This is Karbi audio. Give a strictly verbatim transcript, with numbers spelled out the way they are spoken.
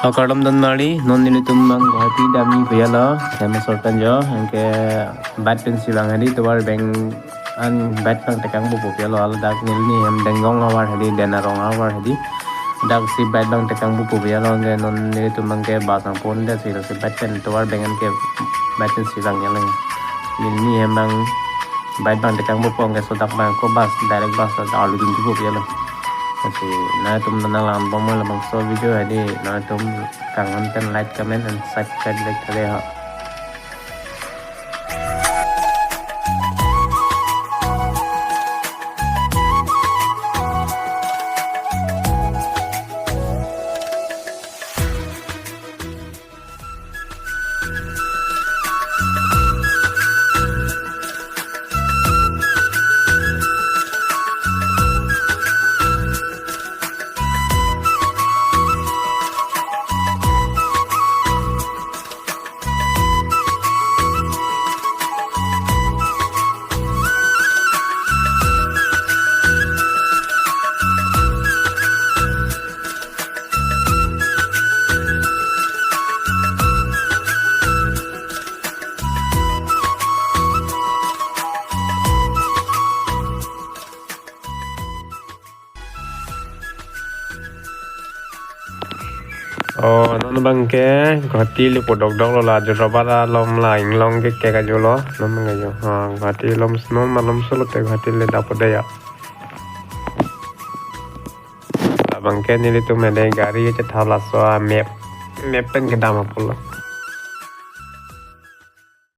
Kardom donmarli, non nelitum abang Guwahati damji pu alo, hem asor pen jo, anke bike pensi vang hadi, tovar abang an bike abang tekang bupo pu alo, ladak neli hem Dengong ahavar hadi, Den Arong ahavar hadi. Daksi bike abang tekang bupo pu alo, anke non nelitum abangke bus nangpondet si, daksi bike pen tovar abang anke bike pensi vang alo. Neli hem abang bike abang tekang bupo, anke sodak abang ko bus, direct bus ta arlo dunji bupo pu alo. Lasi nangtum nanglang bom labangso video hadi nangtum kanghon pen like, comment and subscribe back kare ho. Oh, non abangke Guwahati le po dokdok lo, la Jorabat along la inglong ke ke kajo lo, non abangke jo. Ha, Guwahati along, non malom solo te Guwahati le dapo de ya. Abangke nelitum ede gari chetha laso a map, map pen kedam apotlo.